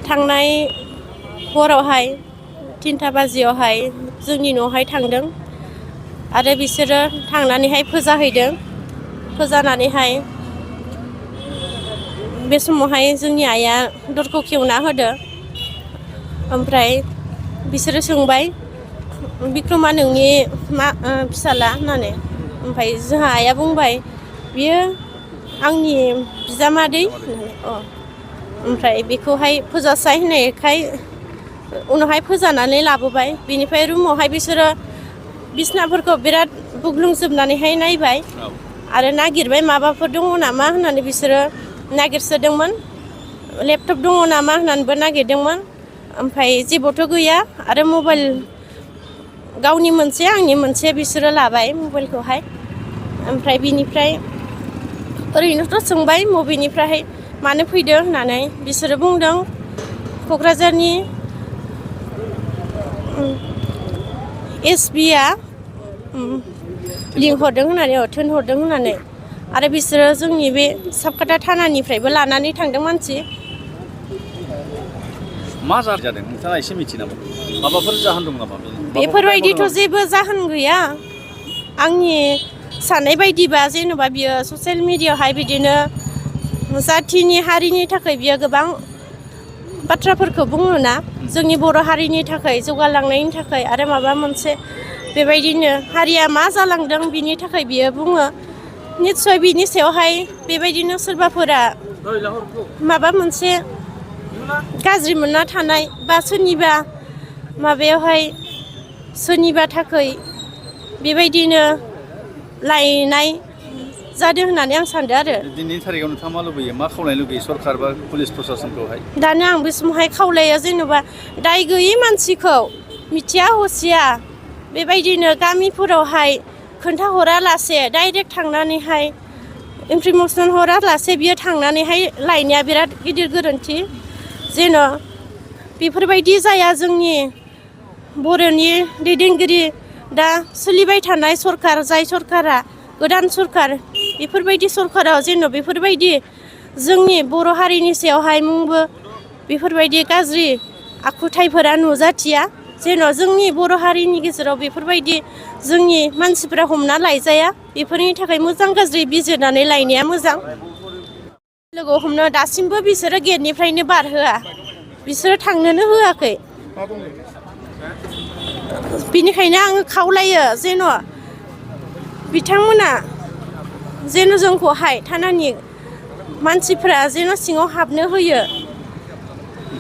थांनाय हरावहाय 3टा बाजियावहाय जोंनि न'आवहाय थांदों आरो बिसोरो थांनानैहाय फोजाहैदों फोजानानैहाय बे समावहाय जोंनि आइया दरखौ खेवना होदो ओमफ्राय बिसोरो सोंबाय बिक्रमा नोंनि फिसाला होननानै ओमफ्राय जोंहा आइया बुंबाय बियो आंनि बिजामादै होननानै ओमफ्राय बेखौहाय फोजासाय होननायखाय उनावहाय फोजानानै लाबोबाय बिनिफ्राय रुमावहाय बिसोरो बिसनाफोरखौ बिराद बुग्लुंजोबनानैहाय नायबाय आरो नागिरबाय माबाफोर दङ नामा होननानै बिसोरो नागिरसोदोंमोन लेपटप दङ नामा होननानैबो नागिरदोंमोन ओमफ्राय जेबोथ' गैया आरो मबाइल गावनि मोनसे आंनि मोनसे बिसोरो लाबाय मबाइलखौहाय ओमफ्राय बिनिफ्राय ओरैनोथ' सोंबाय मबेनिफ्राय मानो फैदो होननानै बिसोरो बुंदों क'क्राझारनि एसबिआ लिंहरदों होननानै थिनहरदों होननानै आरो बिसोरो जोंनि बे साबकाटा थानानिफ्रायबो लानानै थांदों मानसि मा जादों नोंथाङा एसे मिथियो नामा माबाफोर जाहोन दं नामा बेफोरबायदिथ' जेबो जाहोन गैया आंनि साननाय बायदिबा जेनेबा बियो ससियेल मिडियायावहाय बिदिनो जाथिनि हारिनि थाखाय बियो गोबां बाथ्राफोरखौ बुङो ना जोंनि बर' हारिनि थाखाय जौगालांनायनि थाखाय आरो माबा मोनसे बेबायदिनो हारिया मा जालांदों बिनि थाखाय बियो बुङो निस्सय बिनि सायावहाय बेबायदिनो सोरबाफोरा माबा मोनसे गाज्रि मोनना थानाय बा सोरनिबा माबायावहाय सोरनिबा थाखाय बेबायदिनो लायनाय जादों होननानै आं सानदों आरो दिनैनि थारिखाव नोंथाङा मा लुबैयो मा खावलायनो लुबैयो सरकार बा पुलिस प्रसासनखौहाय दानो आं बे समावहाय खावलायो जेनेबा दाय गैयै मानसिखौ मिथिया हसिया बेबायदिनो गामिफोरावहाय खोन्थाहरालासे डाइरेक्ट थांनानैहाय इनफरमेसन हरालासे बियो थांनानैहाय लायनाया बिराद गिदिर गोरोन्थि जेन' बेफोरबायदि जाया जोंनि बर'नि दैदेनगिरि दा सोलिबाय थानाय सरकार जाय सरकारा गोदान सरकार बेफोरबायदि सरकाराव जेन' बेफोरबायदि जोंनि बर' हारिनि सायावहाय मुंबो बेफोरबायदि गाज्रि आखुथायफोरा नुजाथिया जेन' जोंनि बर' हारिनि गेजेराव बेफोरबायदि जोंनि मानसिफोरा हमना लायजाया बेफोरनि थाखाय मोजां गाज्रि बिजिरनानै लायनाया मोजां लोगो हमनो दासिमबो बिसोरो गेटनिफ्रायनो बारहोआ बिसोरो थांनोनो होआखै बिनिखायनो आङो खावलायो जेन' बिथांमोना जेन' जोंखौहाय थानानि मानसिफ्रा जेन' सिङाव हाबनो होयो